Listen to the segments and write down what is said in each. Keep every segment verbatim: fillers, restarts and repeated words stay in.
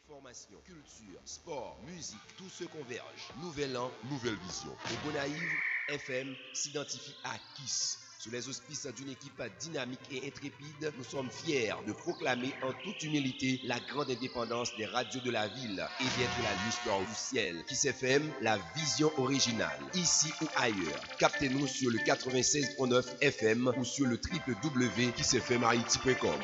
Information, culture, sport, musique, tout se converge. Nouvel an, nouvelle vision. Au Gonaïves, F M s'identifie à Kiss. Sous les auspices d'une équipe dynamique et intrépide, nous sommes fiers de proclamer en toute humilité la grande indépendance des radios de la ville et d'être la lueur du ciel. Kiss F M, la vision originale. Ici ou ailleurs, captez-nous sur le quatre-vingt-seize point neuf F M ou sur le w w w point kiss f m haiti point com.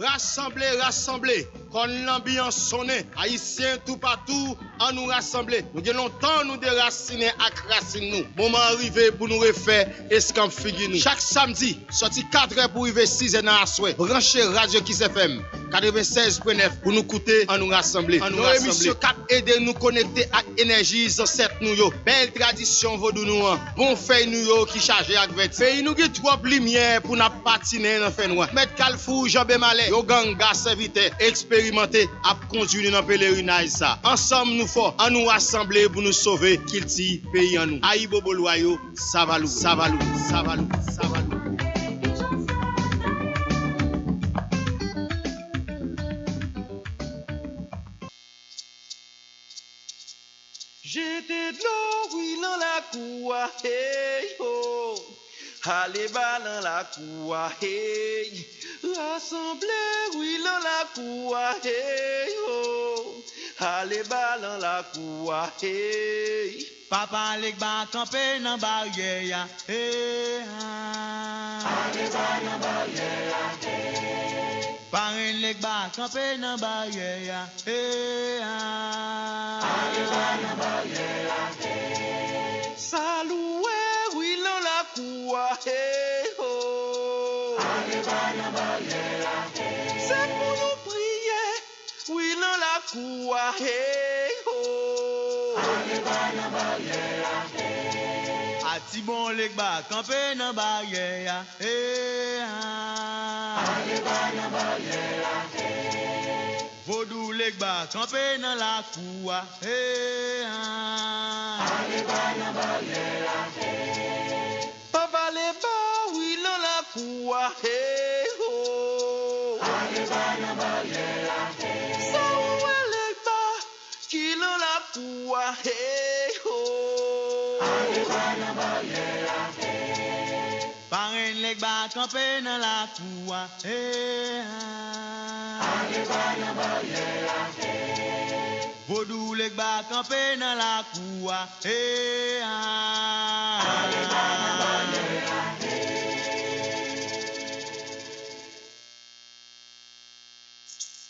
Rasanble, rasanble, kòn lanbi an sonnen. Ayisyen toupatou, an nou rasanble. Nou gen lontan nou derasinen ak rasin nou. Moman an rive pou nou refè eskanp figi nou. Chak samdi, sòti katrè pou rive sizè nan aswè, branche radyo Kiss F M katrevennsèz pwen nèf pou nou koute An nou rasanble. An nou Yon rasanble. Emisyon k ap ede nou konekte ak enèji zansèt nou yo, bèl tradisyon vodou nou an, bon fèy nou yo ki chaje ak vèti. Peyi nou gen twòp limyè pou n ap patinen nan fènwa. Mèt Kalfou, Janbe Malè, yo ganga sèvitè eksperimante ap kondui nou nan pelerinaj sa. Ansanm nou fò, an nou rasanble pou nou sove kilti peyi an nou. Ayibobo lwa yo, Savalou, Savalou, Savalou, Savalou. Jete dlo, wi, nan lakou a, hey, ho. Ale ba nan lakou a, hey. Rasanble, wi, nan lakou a, hey, ho. Ale ba nan lakou a, hey. Papa Legba kanpe nan baryè a, eh, ah. Ale ba nan baryè a, eh. Parenn Legba kanpe nan baryè a, eh, ah. Ale ba nan baryè a, eh. Salouwe, wi, nan lakou a, eh, oh. Ale ba nan baryè a, eh. Se pou nou priye. Wi, nan lakou a, hey, ho. Ale ba nan baryè a, hey. Atibon Legba kanpe nan baryè a, hey, ah. Ale ba nan baryè a, hey. Vodou Legba kanpe nan lakou a, hey, ah. Ale ba nan baryè a, hey. Papa Legba, wi, nan lakou a, hey, ho. Ale ba nan baryè a, hey. Sa ou wè Legba ki nan lakou a, hey, ho. Ale ba nan baryè a, hey. Parenn Legba kanpe nan lakou a, hey, ah. Ale ba nan baryè a, hey. Vodou Legba kanpe nan lakou a, hey, ah.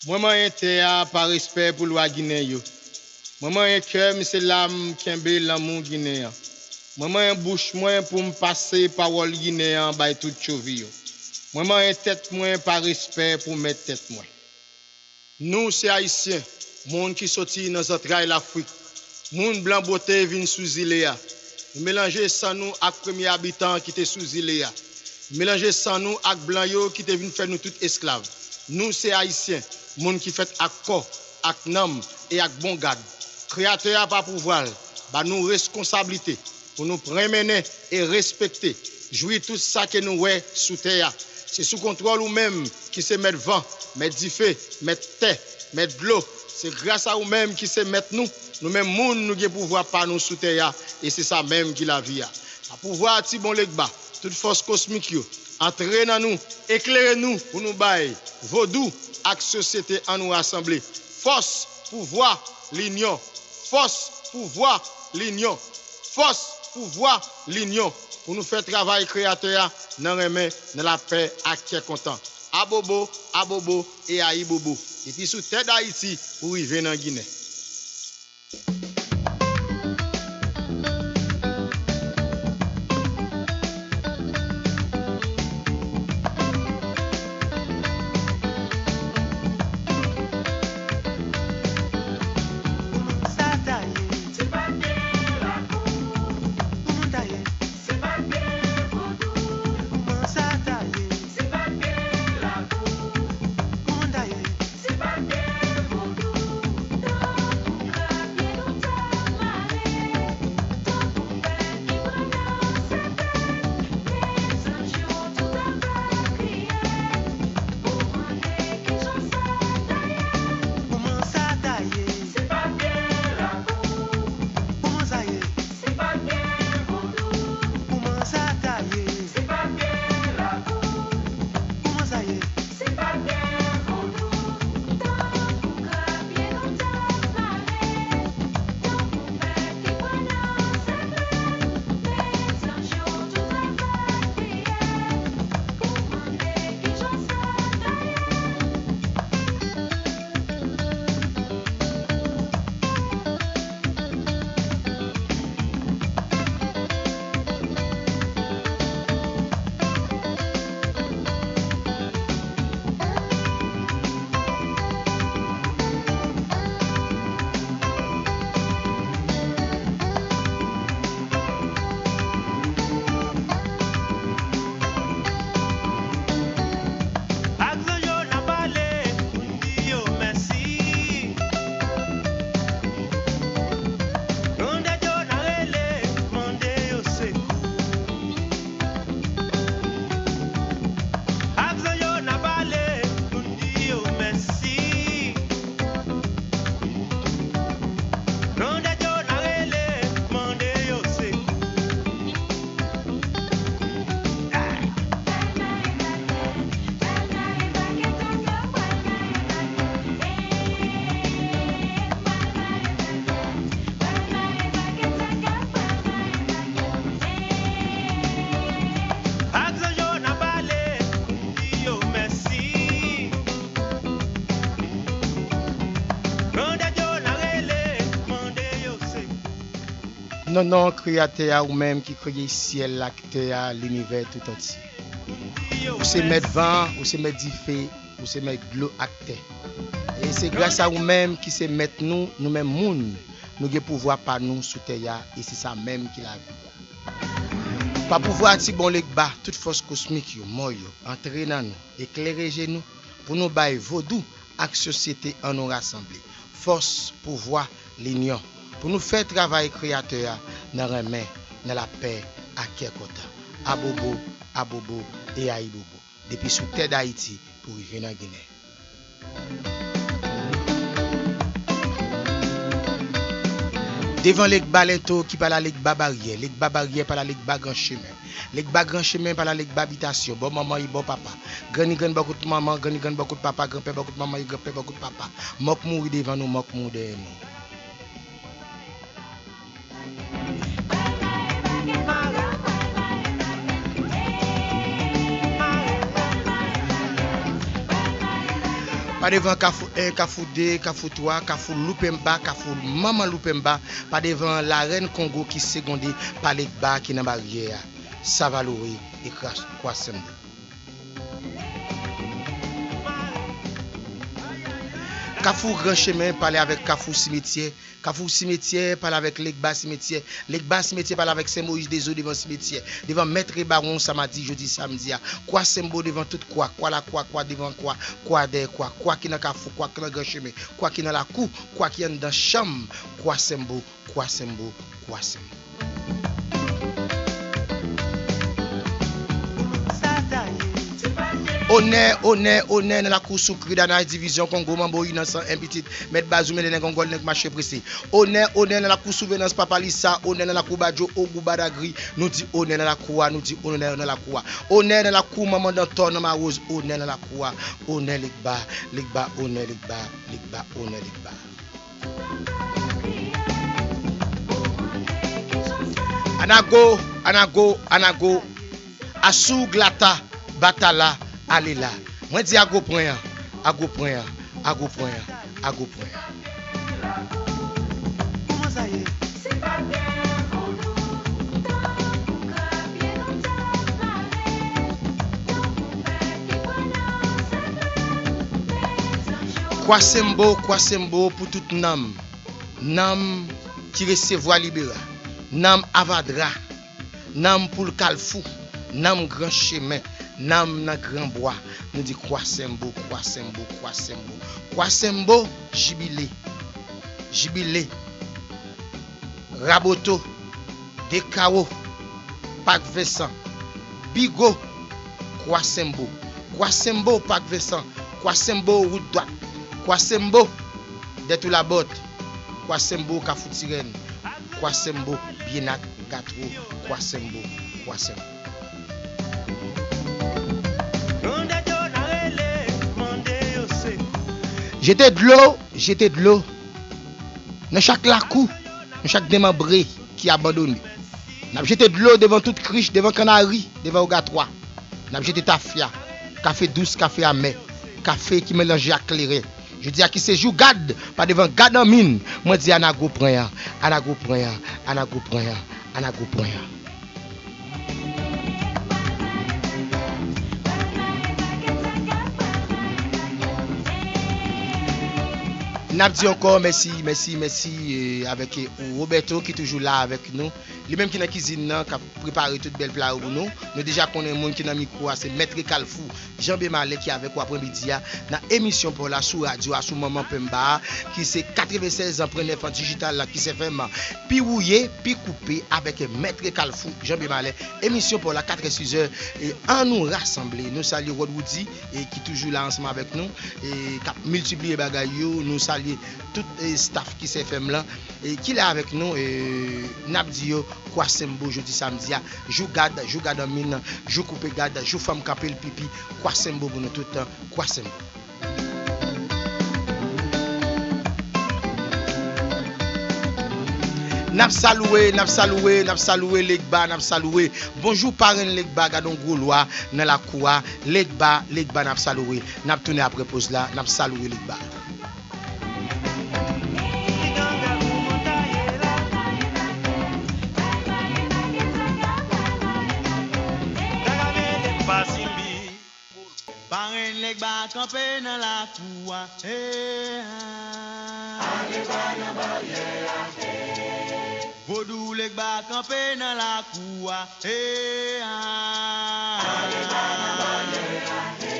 Mwen manyen tè a pa respè pou lwa Ginen yo. Mwen manyen kè m se la m kenbe lanmou Ginen an. Mwen manyen bouch mwen pou m pase pawòl Ginen an bay tout tchovi yo. Mwen manyen tèt mwen pa respè pou mèt tèt mwen. Nou se Ayisyen, moun ki soti nan zantray Lafrik. Moun blan bwote vin sou zile a. Nou melanje san nou ak premye abitan ki te sou zile a. Nou melanje san nou ak blan yo ki te vin fè nou tout esklav. Nou se Ayisyen, moun ki fèt ak kò, ak nanm e ak bon gad. Kreyatè a pa pouvwa l ba nou reskonsablite pou nou pran, mennen e respekte, jwi tout sa ke nou wè sou tè a. Se sou kontwòl ou menm ki se mèt van, mèt dife, mèt tè, mèt dlo. Se gras a ou menm ki se mèt nou. Nou menm moun, nou gen pouvwa pa nou sou tè a, e se sa menm ki lavi a. Pa pouvwa Atibon Legba, tout fòs kosmik yo, antre nan nou, eklere nou pou nou bay Vodou ak sosyete An nou rasanble fòs, pouvwa, linyon. Fòs, pouvwa, linyon. Fòs, pouvwa, linyon. Pou nou fè travay Kreyatè a nan renmen, nan lapè ak kè kontan. Abobo, abobo e ayibobo. Depi sou tè Dayiti pou rive nan Ginen. Nan non Kreyatè a, ou menm ki kreye syèl ak tè a, linivè tout antye. Ou se mèt van, ou se mèt dife, ou se mèt dlo ak tè. E se gras a ou menm ki se mèt nou, nou menm moun, nou gen pouvwa pa nou sou tè a, e se sa menm ki lavi a. Pa pouvwa a ti bon Legba, tout fòs kosmik yo, mò yo, antre nan nou, eklere je nou, pou nou bay vodou ak sosyete an nou rasanble. Fòs, pouvwa, linyon. Pou nou fè travay Kreyatè a nan renmen, nan lapè, ak kè kontan. Abobo, abobo e ayibobo. Depi sou tè Dayiti pou rive nan Ginen. Devan Legba Lento ki pale a Legba Baryè, Legba Baryè pale a Legba Gran Chemen. Legba Gran Chemen pale a Legba Bitasyon, bò manman e bò papa. Grann e grann bò kot manman, grann e grann bò kot papa, granpè bò kot manman e granpè bò kot papa. Mòk mouri devan nou, mòk mouri dèyè nou. Pa devan Kafou en, Kafou de, Kafou twa, Kafou Loupenmba, Kafou Manman Loupenmba, pa devan Larèn Kongo ki segonde pa Legba ki nan baryè a. Savalore e Kras-, Kwasenbo. Kafou Gran Chemen pale avèk Kafou Simetyè, Kafou Simetyè pale avèk Legba Simetyè, Legba Simetyè pale avèk Sen Moyiz Dezo devan simetyè, devan mèt e bawon Samadi jodi samdi a. Kwasenbo devan tout kwa, kwa lakwa, kwa devan kwa, kwa dèyè kwa, kwa ki nan Kafou, kwa ki nan Gran Chemen, kwa ki nan lakou, kwa ki anndan chanm, Kwasenbo, Kwasenbo, Kwasenbo. Onè, onè, onè nan lakou Soukri Danay, Divizyon Kongo, Manbo Inansan, en pitit, Mèt Bazou, Mèt Nèg Angòl, Nèg Mache Prese. Onè, onè nan lakou Souvenans, Papa Lisa, onè nan lakou Badjo, Ogou Badagri, nou di onè nan lakou a, nou di onè nan lakou a. Onè nan lakou Manman Dantò, nan Mawoz, onè nan lakou a, onè Legba, Legba, onè Legba, Legba, onè Legba. Anago, anago, anago. Asou glata, batala, alela. Mwen di ago pran an, ago pran an, ago pran an, ago pran an. Kwasenbo, kwasenbo pou tout nanm. Nanm ki resevwa libera. Nanm avadra. Nanm poul kalfou. Nanm gran chemen. Nanm nan gran bwa. Nou di kwasenbo, kwasenbo, kwasenbo. Kwasenbo, jibile. Jibile. Raboto, Dekawo, Pak Vensan, Bigo, Kwasenbo, Kwasenbo, Pak Vensan, Kwasenbo, Wout Dwat, Kwasenbo, Dètoulabòt, Kwasenbo, Kafou Tirèn, Kwasenbo, Byenak, Gatwo, Kwasenbo, Kwasenbo. Jete dlo, jete dlo. Nan chak lakou, nan chak demanbre ki abandone. N ap jete dlo devan tout krich, devan kannari, devan ogatwa. N ap jete tafya, kafe dous, kafe amè, kafe ki melanje ak kleren. Jodi a ki se jou gad, pa devan gad an min, mwen di Anago pran an, Anago pran an, Anago pran an, Anago pran an. N ap di ankò mèsi, mèsi, mèsi, eh, avèk, eh, Roberto ki toujou la avèk nou. Li menm ki nan kizin nan, k ap prepare tout bèl pla yo pou nou. Nou deja konnen moun ki nan mikwo a, se Mèt Kalfou, Janbe Malè ki avèk ou apre midi a nan emisyon pa w la sou radyo a, sou Manman Penba a, ki se katrevennsèz pwen nèf an dijital la, Kiss F M, pi wouye, pi koupe avèk Mèt Kalfou, Janbe Malè. Emisyon pa w la, kat è, sizè, e an nou rasanble. Nou salye Rod Woody, e ki toujou la ansanm avèk nou, e k ap miltipliye bagay yo. Nou salye tout, e, staff Kiss F M lan, e ki la avèk nou, e n ap di yo, Kwasenbo jodi samdi a, jou gad, jou gad an min, jou koupe gad, jou fanm kanpe l pipi, Kwasenbo pou nou tout, Kwasenbo. N ap salouwe, n ap salouwe, n ap salouwe Legba, n ap salouwe. Bonjou parenn Legba, gad on gwo lwa nan lakou a. Legba, Legba, n ap salouwe. N ap tounen apre poz la, n ap salouwe Legba. Kanpe nan lakou a, eh, ah. Ale pa nan baryè a, eh. Vodou Legba kanpe nan lakou a, eh, ah. Ale pa nan baryè a, eh.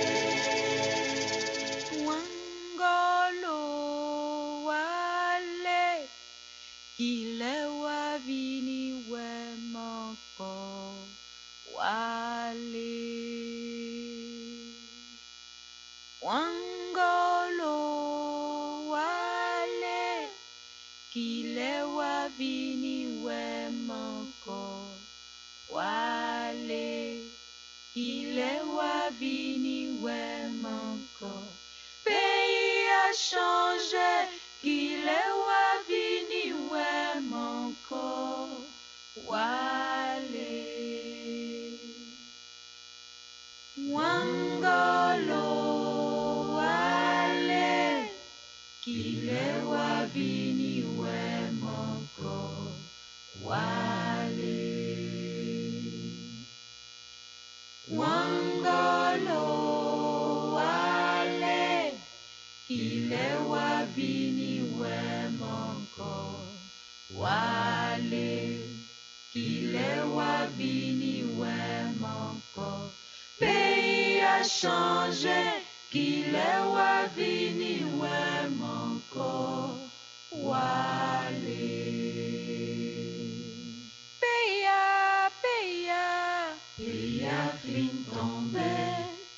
Wangolo wale, kilè w a vini wè m ankò? Wale. Wangolo wale, kilè w a vini wè m ankò? Wale, kilè w a vini wè m ankò? Peyi a chanje, kilè w a vini wè m ankò? Wale. Wangolo wale, kilè w a vini wè m ankò? Wale. Wangolo wale, kilè w a vini wè m ankò? Wale, kilè w a vini wè m ankò? Peyi a chanje, kilè w a vini wè m ankò? Wale. Peyi a, peyi a, peyi a fin tonbe.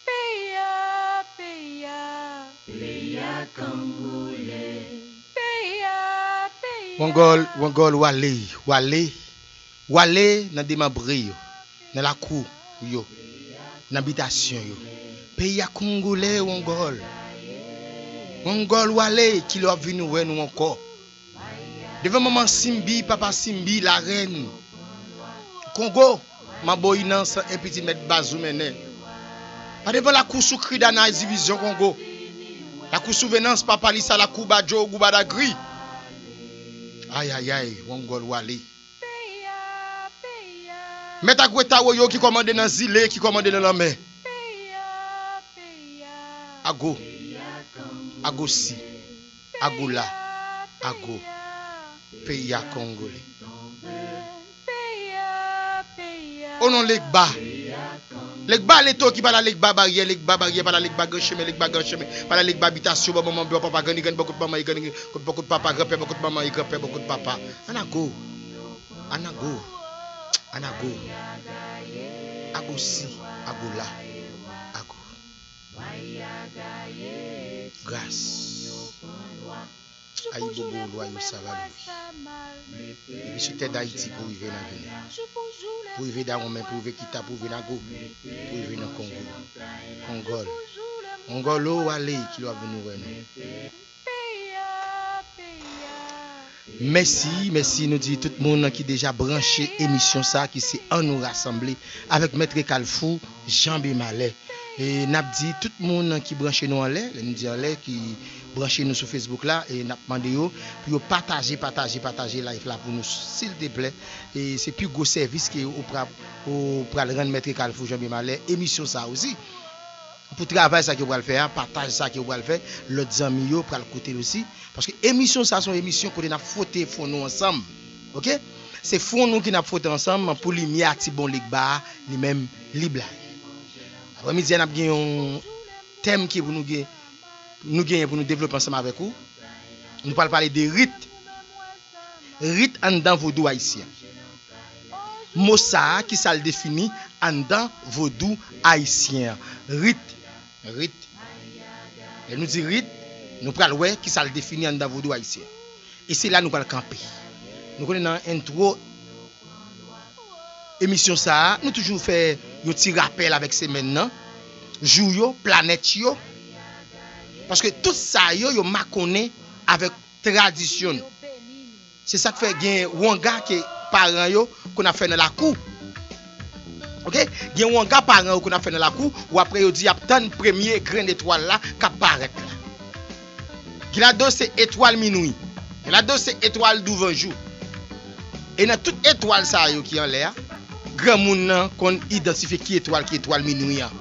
Peyi a, peyi a, peyi a kangoule. Peyi a, peyi a. Wangòl, wangòl, wale, wale, wale nan demanbre yo, nan lakou yo, nan bitasyon yo. Peyi a kongoule, wangòl. Wangòl, wale, kilè w ap vin wè nou ankò? Devan manman Simbi, papa Simbi, larèn Kongo, manbo Inan san en pitit mèt Bazou mennen. Pa devan lakou Soukridana divizyon Kongo. Lakou Souvenans, papa Lisa, lakou Badjo, Goubadagri. Ayayay, wangòl wale. Mèt Agweta Woyo ki kòmande nan zile, ki kòmande nan lanmè. Ago. Agosi. Agola. Ago. Peyi a Kongole. O non Legba. Legba Leto ki pa la Legba Baryè, Legba Baryè pa la Legba Gran Chemen, Legba Gran Chemen pa la Legba Bitasyon, bò manman, bò papa, granni, grann, bò kot manman, e granni, kot, bò kot papa, granpè, bò kot manman, e granpè, bò kot papa. Anago. Anago. Anago. Agosi. Agola. Ago. Gras. Ayibobo, lwa yo, sa va lwi. Depi sou tè Dayiti pou rive nan Ginen. Pou rive Dawonmen, pou rive Kita, pou rive Nago, pou rive nan Kongo. Kongòl. Kongòl, o, ale, kilè w ap vin wè nou? Mèsi, mèsi, nou di tout moun ki deja branche emisyon sa ki se Ann nou rasanble avèk Mèt Kalfou, Janbe Malè. E n ap di tout moun ki branche nou anlè, lè nou di anlè, ki branche nou sou Facebook la, e n ap mande yo pou yo pataje, pataje, pataje live la pou nou, silteplè. E se pi gwo sèvis ke ou pra-, ou pral rann Mèt Kalfou Janbe Malè, emisyon sa osi. Pou travay sa ke ou pral fè a, pataj sa ke ou pral fè, lòt zanmi yo pral koute l osi. Paske emisyon sa se yon emisyon kote n ap fwote fwon nou ansanm. Oke? Se fwon nou ke n ap fwote ansanm pou limyè a ti bon Legba a, li menm, li blayi. Aprèmidi a, n ap gen yon tèm ke pou nou gen, nou genyen pou nou devlope ansanm avèk ou. Nou pral pale de rit. Rit anndan vodou ayisyen. Mo sa a, kisa l defini anndan vodou ayisyen an? Rit. Rit. Lè nou di rit, nou pral wè kisa l defini anndan vodou ayisyen. E se la nou pral kanpe. Nou konnen nan entwo emisyon sa a, nou toujou fè yon ti rapèl avèk semèn nan, jou yo, planèt yo. Paske tout sa yo, yo makonnen avèk tradisyon nou. Se sa k fè gen wanga ke paran yo konn ap fè nan lakou. Oke? Gen wanga paran yo konn ap fè nan lakou, ou apre yo di y ap tann premye grenn etwal la k ap parèt la. Gen ladan yo se etwal minwi. Gen ladan yo se etwal douvanjou. E nan tout etwal sa yo ki anlè a, granmoun nan konn idantifye ki etwal ki etwal minwi an.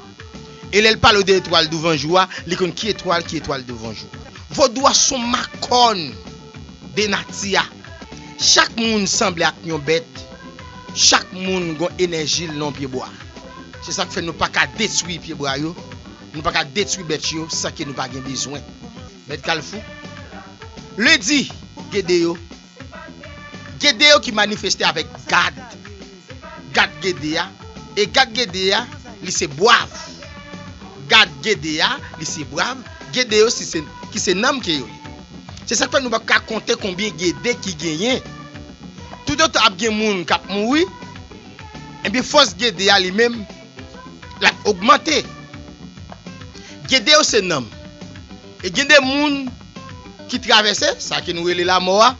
E lè l pale w de etwal douvan jou a, li konn ki etwal ki etwal douvan jou. Vodou a s on makòn de nati a. Chak moun sanble ak yon bèt. Chak moun gon enèji l nan yon pyebwa. Se sa k fè nou pa ka detwi pyebwa yo. Nou pa ka detwi bèt yo san ke nou pa gen bezwen. Mèt Kalfou. Lendi, Gede yo. Gede yo ki manifeste avèk gad. Gad Gede a. E gad Gede a, li se bwav. Gad Gede a, li se bwav. Gede yo si se, ki se nanm ke yo ye. Se sa k fè nou pa ka konte konbyen Gede ki genyen. Toutotan ap gen moun k ap mouri, ebyen fòs Gede a li menm, l ap ogmante. Gede yo se nanm. E gen de moun ki travèse, sa ke nou rele lamò a,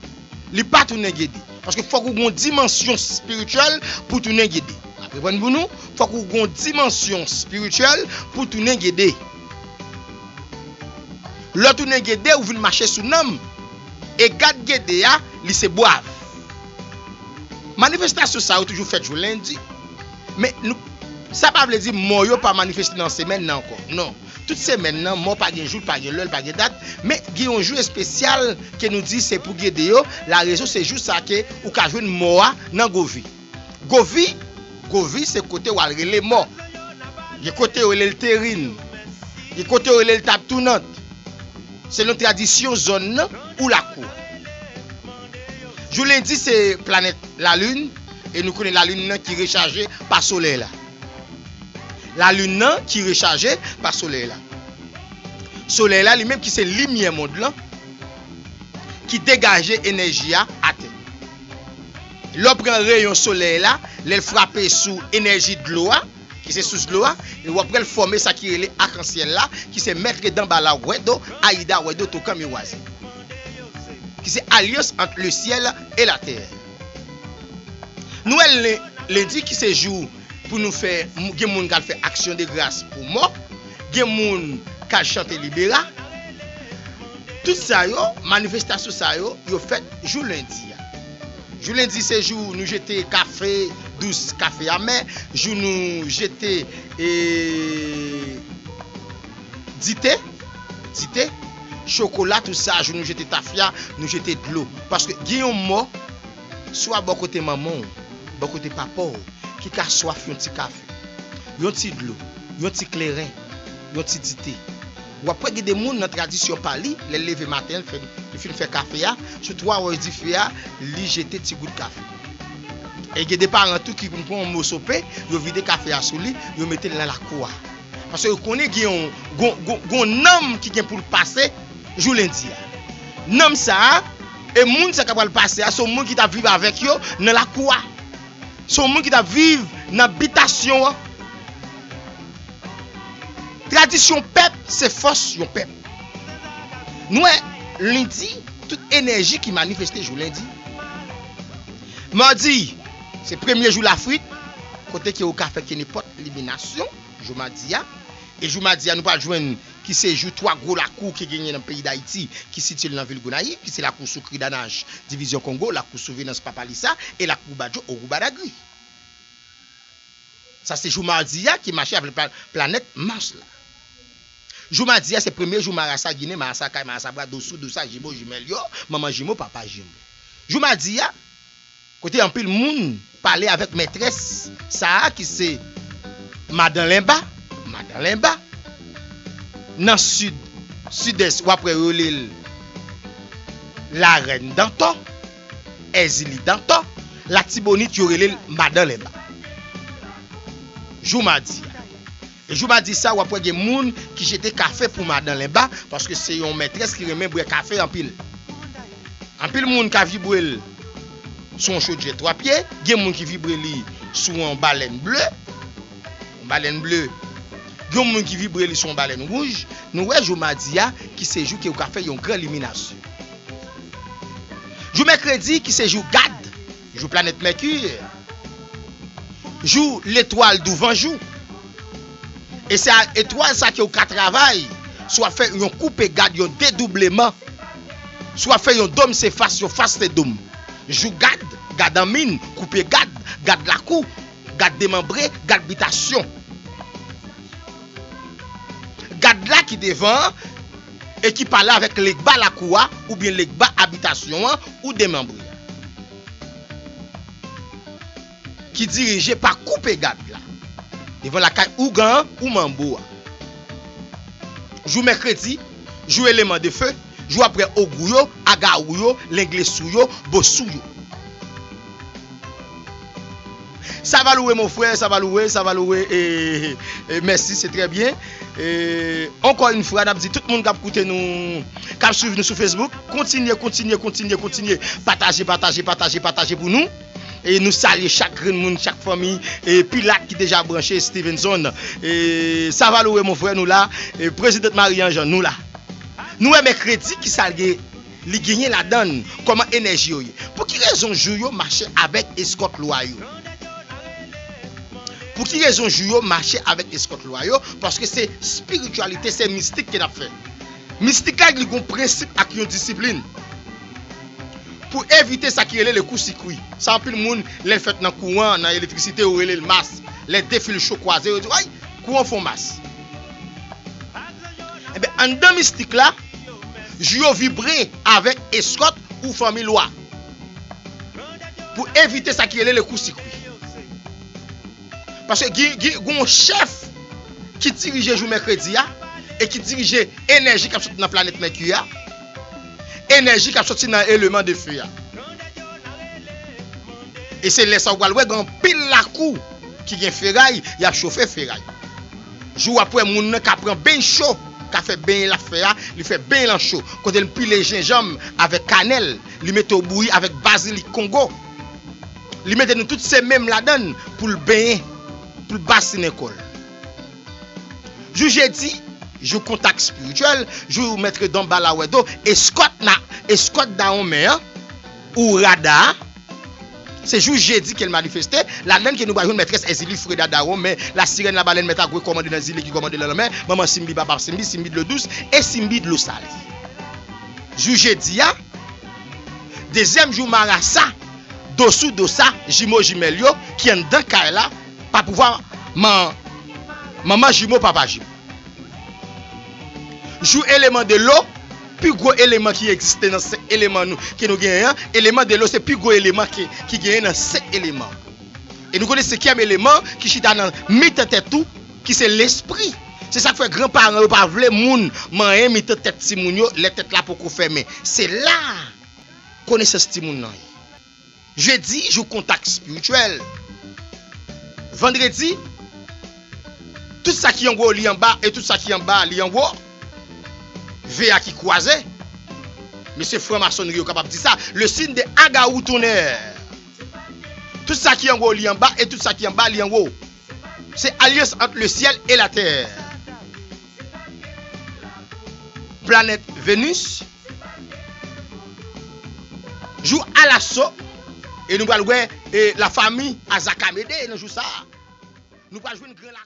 li pa tounen Gede. Paske fòk ou gon dimansyon espirityèl pou tounen Gede. N ap reprann pou nou, fòk ou gon dimansyon espirityèl pou tounen Gede. Lè w tounen Gede, ou vin mache sou nanm. E gad Gede a, li se bwav. Manifestasyon sa yo toujou fèt jou lendi. Men nou, sa pa vle di mò yo pa manifeste nan semèn nan ankò. Non. Tout semèn nan, mò pa gen jou, pa gen lè, pa gen dat. Men gen yon jou espesyal ke nou di se pou Gede yo. Larezon se jou sa ke ou ka jwenn mò a nan Govi. Govi, Govi se kote w al rele mò. Gen kote yo rele l Terin. Gen kote yo rele l Tab Tounant. Selon tradisyon zòn nan ou lakou a. Jou lendi se planèt Lalin, e nou konnen Lalin nan ki rechaje pa Solèy la. Lalin nan ki rechaje pa Solèy la. Solèy la li menm ki se limyè mond lan, ki degaje enèji a atè. Lè w pran reyon solèy la, lè l frape sou enèji dlo a, ki se sous dlo a, e w ap wè l fòme sa ki rele akansyèl la, ki se Maître Damballa Wedo, Aida Wedo, Tokan Miwaze. Ki se alyans ant le syèl e latè. Nou wè l len-, lendi ki se jou pou nou fè, gen moun k al fè aksyon de gras pou mò, gen moun k al chante libera. Tout sa yo, manifestasyon sa yo, yo fèt jou lendi a. Jou lendi se jou nou jete kafe dous, kafe amè, jou nou jete, e, dite, dite, chokola, tout sa, jou nou jete tafya, nou jete dlo. Paske gen yon mò, swa bò kote manman w, bò kote papa w, ki ka swaf yon ti kafe, yon ti dlo, yon ti kleren, yon ti dite. W ap wè gen de moun nan tradisyon pa li, lè l leve maten, l fè, li fin fè kafe a, sou twa wòch dife a, li jete ti gout kafe. E gen de paran tou ki vin pran yon moso pen, yo vide kafe a sou li, yo mete l nan lakou a. Paske yo konnen gen yon, gon, gon, gon nanm ki gen pou l pase jou lendi a. Nanm sa a, e moun sa k ap pral pase a, se yon moun ki t ap viv avèk yo nan lakou a. Se yon moun ki t ap viv nan bitasyon an. Tradisyon pèp se fòs yon pèp. Nou wè, lendi, tout enèji ki manifeste jou lendi. Madi, se premye jou lafrit, kote ke ou ka fè kenenpòt liminasyon, jou madi a. E jou madi a, nou pral jwenn ki se jou twa gwo lakou ki genyen nan peyi Dayiti, ki sitiye nan vil Gonayiv, ki se lakou sou Kridanaj, Divizyon Kongo, lakou sou Venans Papalisa, e lakou Badjo Ogou Badagri. Sa se jou madi a ki mache avèk pla-, planèt Mas la. Jou madi a se premye jou marasa ginen, marasa kay, marasa bra, dosou, dousa, jimo, jimèl yo, manman jimo, papa jimo. Jou madi a, kote anpil moun pale avèk mètrès sa a ki se Madan Lenba, Madan Lenba. Nan sid, sidès, w ap wè yo rele l Larèn Dantò, Èzili Dantò, Latibonit, yo rele l Madan Lenba. Jou madi a. E jou madi sa, w ap wè gen moun ki jete kafe pou Madan Lenba, paske se yon mètrès ki renmen bwè kafe anpil. Anpil moun ka vibre l sou yon chodyè twa pye, gen moun ki vibre li sou yon balèn ble, yon balèn ble. Gen moun ki vibre li sou yon balèn wouj. Nou wè jou madi a, ki se jou ke ou ka fè yon gran liminasyon. Jou mèkredi, ki se jou Gad, jou planèt Mèki, jou letwal douvan jou. E se a etwal sa ke ou ka travay, swa fè yon koupe gad, yon dedoubleman, swa fè yon dòm se fas, yon fas se dòm. Jou gad, gad an min, koupe gad, gad lakou, gad demanbre, gad bitasyon. ki devan an e ki pale avèk legba lakou a oubyen legba abitasyon an ou demanbre a, ki dirije pa koupe gad la devan lakay ougan an ou manbo a. Jou mèkredi, jou eleman de fe, jou ap wè ogou yo, agawou yo, lenglesou yo, bosou yo. Sa va louwe, mon frè, sa va louwe, sa va louwe. E, e, mèsi, se trè byen. E, ankò yon fwa, n ap di tout moun k ap koute nou, k ap swiv nou sou Facebook, kontinye, kontinye, kontinye, kontinye. Pataje, pataje, pataje, pataje pou nou. E nou salye chak grenn moun, chak fanmi, e Pilat ki deja branche, Stevenson. E sa va louwe, mon frè, nou la. E Prezidan Marie-Ange, nou la. Nou wè mèkredi ki sa l gen, li genyen ladann, kòman enèji yo ye. Pou ki rezon jou yo mache avèk eskòt lwa yo? Pou ki rezon jou yo mache avèk eskòt lwa yo? Paske se espirityalite, se mistik ke n ap fè. Mistik la, li gon prensip ak yon disiplin. Pou evite sa ki rele le kou sikwi. Sa anpil moun, lè l fèt nan kouran, nan elektrisite, yo rele l mas. Lè de fil cho kwaze, yo di, ay, kouran fè yon mas. Ebyen, anndan mistik la, jou yo vibre avèk eskòt ou fanmi lwa. Pou evite sa ki rele le kou sikwi. Paske gen, gen, gen yon chèf ki dirije jou mèkredi a e ki dirije enèji k ap soti nan planèt Mèki a, enèji k ap soti nan eleman de fe a. E se lè sa ou pral wè gen anpil lakou ki gen feray, y ap chofe feray. Jou w ap wè moun nan ka pran beny cho, ka fè beny l ap fè a, li fè beny lan cho. Kote l pile jenjanm avèk kanèl, li mete w bouyi avèk bazilik kongo. Li mete nou tout se menm ladann pou l benyen, pou l basinen kò l. Jou jedi, jou kontak espirityèl, jou mètre Danbala wè do, eskòt na, eskòt dawonmen an, ou rada a, se jou jedi ke l manifeste, ladann ke nou pral jwenn mètrès Èzili, Freda dawonmen, lasirèn, labalèn, mèt agwe, kòmande nan zile ki kòmande nan lanmè, manman Simbi, papa Simbi, Simbi dlo dous, e Simbi dlo sale. Jou jedi a, dezyèm jou marasa, dosou dosa, jimo jimèl yo, ki anndan kay la, pa pouvwa man, manman jimo, papa jimo. Jou eleman de lo, pi gwo eleman ki egziste nan senk eleman nou, ke nou genyen an, eleman de lo se pi gwo eleman ki, ki genyen nan senk eleman. E nou konnen senkyèm eleman ki chita nan mitan tèt ou, ki se lespri. Se sa k fè granparan yo pa vle moun manyen mitan tèt timoun yo lè tèt la poko fèmen. Se la konesans timoun nan ye. Jedi, jou kontak espirityèl. Vandredi, tout sa ki anwo li anba e tout sa ki anba li anwo. Ve a ki kwaze. Mesye franmasonri yo kapab di sa. Le signe de Agawou Tonnerre. Tout sa ki anwo li anba e tout sa ki anba li anwo. Se alyans ant le syèl e latè. Planèt Venus. Jou alaso. E nou pral wè, e, lafanmi Azaka Mede nan jou sa a. Nou pral jwenn gran la